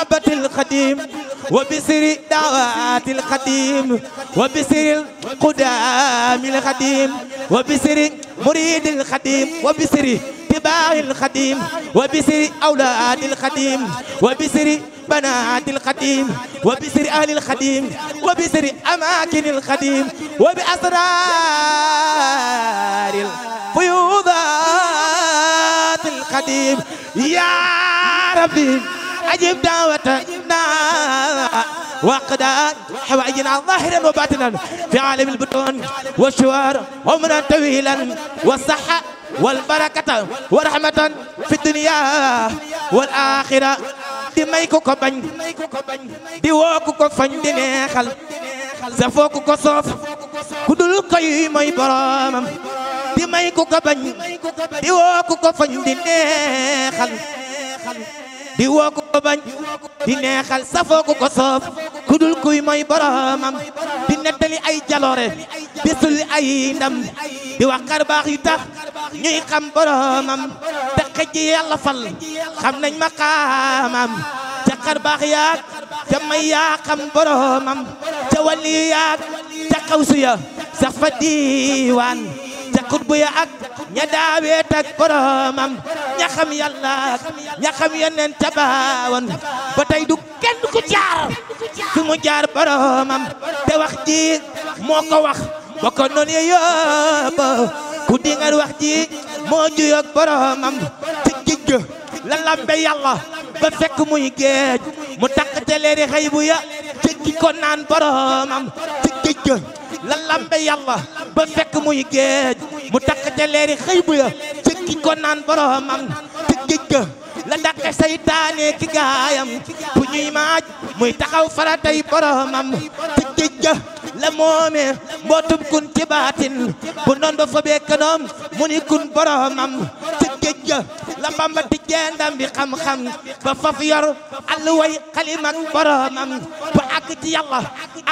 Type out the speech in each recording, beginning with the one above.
محبة القديم وبسر دعوات القديم وبسر القدام القديم وبسر مريد القديم وبسر اتباع القديم وبسر أولاد القديم وبسر بنات القديم وبسر أهل القديم وبسر أماكن القديم وبأسرار الفيوضات القديم يا ربي أجب دعوتنا وقدا حوائجنا ظاهرا وباطنا في عالم البطون والشوار عمرا طويلا والصحة والبركة ورحمة في الدنيا والآخرة di may ku ko bañ di woo ku ko fañ di neexal safoo ku ko soof ku dul koy mooy boromam di may ku ko bañ di woo ku ko fañ di neexal di woo ku ko bañ di neexal safoo ku ko soof ku dul kuy mooy boromam di nettali ay jaloore di sulli ay ndam di wax xar baax yu tax ñuy xam boromam te xëj yàlla fal xam nañ maqaamam ca xar baax yaag ca may yaa xam boromam ca wali yaag ca xawsu ya sax fa diiwaan ca xutbu ya ak ña daaweet ak boromam ña xam yàlla ña xam yeneen ca baawoon ba tey du kenn ku jaar fi mu jaar boromam te wax ji moo ko wax ba ko noonu yëpp ku dingal wax ji moo juyoog boromam ci géej ga la lambe yàlla ba fekk muy géej mu takk te leeri xëy bu ya jéggi ko naan boromam ci géej ga la lambe yàlla ba fekk muy géej mu takk te leeri xëy bu ya jéggi ko naan boromam ci géej ga la dàqe saytaane ki gaayam bu ñuy maaj muy taxaw faratay boromam ci géej ga la moome mbootum kun ci baatin bu noon ba fobee kanoom mu ni kun boromam ci géej ga la Bamba ti jendam bi xam-xam ba faf yor alluway xalim ak boromam ba àgg ci yàlla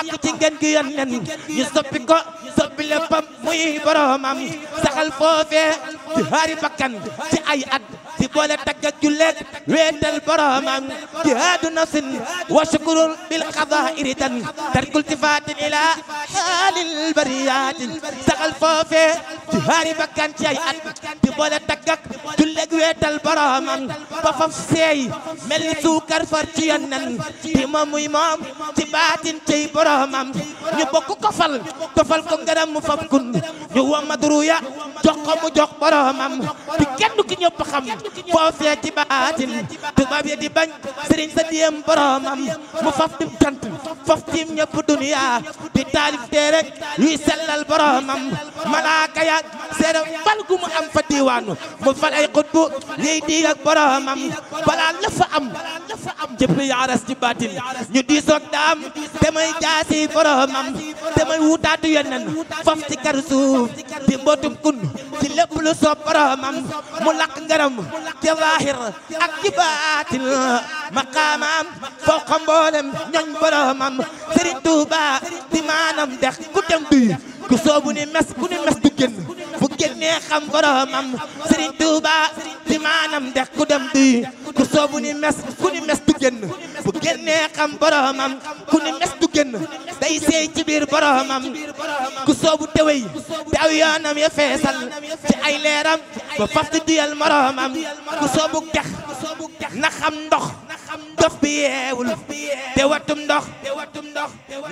àgg ci ngeen gi yonnen ñu soppi ko soppi léppam muy boromam saxal foofee ci haari bakkan ci ay at ci boole tagg ak julleek weetal boromam jihaadu nafsin wa shukrun bil qadaa iridan tarkul tifaatin ila xaalil bariyaatin saxal foofee ci haari bakkan ci ay at ci boole tagg ak julleek weetal boromam ba faf seey mel ni suukar far ci yonnen di moom muy moom ci baatin ciy boromam ñu bokk ko fal ko ngaram mu fab kun ñu wa madruya jox ko mu jox boromam di kenn ki ñëpp xam foofee ci baatin tubaab ya di bañ sëriñ sa diyem boromam mu faf di cant faf tiim ñëpp duniya di taalif téere yuy sellal boromam malaaka ya seere fal gu mu am fa diiwaanu mu fal ay xutbu liy di ak boromam balaa la fa am jëpp yaaras ci baatin ñu diisoog daam te may jaasi boromam te may wutaatu yeneen faf ci kar suuf di mbootum kun ci lépp lu soob boromam mu lakk ngaram ci zaahir ak ci baatin maqaamam fawqa mboolem ñoñ boromam Sëriñ Tuuba di maanam dex ku dem duy ku soobu ni mes ku ni mes du génn bu génnee xam boromam Sëriñ Tuuba di maanam dex ku dem duy ku soobu ni mes ku ni mes du génn bu génnee xam boromam ku ni mes du génn day seey ci biir boromam ku soobu tewey te aw yoonam ya feesal ci ay leeram ba faf di duyal moromam ku soobu dex na xam ndox dof bi yeewul te watum ndox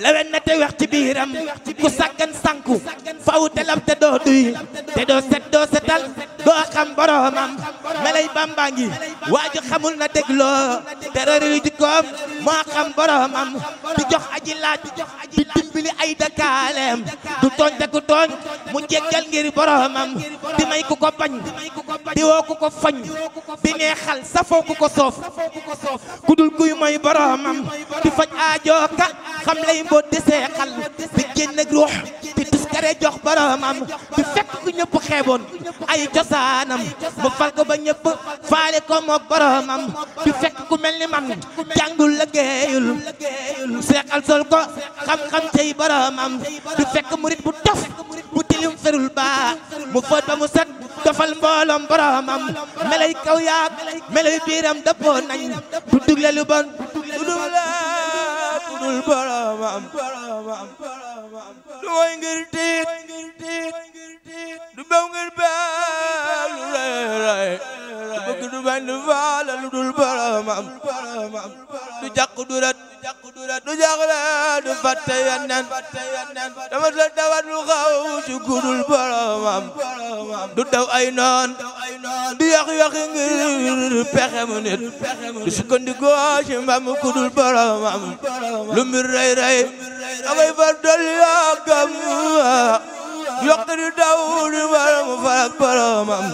lawen na te wex ci biiram ku saggan sanku faw te lab te doo duy te doo set doo setal doo xam boromam melay Bamba ngi waaju xamul na dégloo te rëri jikkoom moo xam boromam di jox aji laaj di dimbali ay dakaaleem du tooñ te ku tooñ mu jéggal ngir boromam di may ku ko bañ di woo ku ko fañ di neexal safoo ku ko soof ku dul kuy mooy boromam di faj aajoo ka xam lay mboot di seexal di génn ak ruux di tuskare jox boromam di fekk ku ñëpp xeeboon ay cosaanam mu fal ko ba ñëpp faale ko mook boromam di fekk ku mel ni man jàngul liggéeyul seexal sol ko xam-xam cey boromam di fekk murit bu dof bu tilim ferul baa mu foot ba mu set dofal mbooloom boromam melay kaw yaag melay biiram dëppoo nañ du dugle lu bon kudul boromam du way ngir tiit du bew ngir beew lu rëy du bëgg du bañ du faale lu dul boromam du jàq du rat du jaxle du fàtte Yonent dama la tawat lu xaw ci kudul boromam du daw ay noon du yàq ngir pexe mu nit du sukkandikoo ci mbam kudul boromam lu mbir rëy rëy dangay far dolli yàggam yokk di daw di war mu farak boromam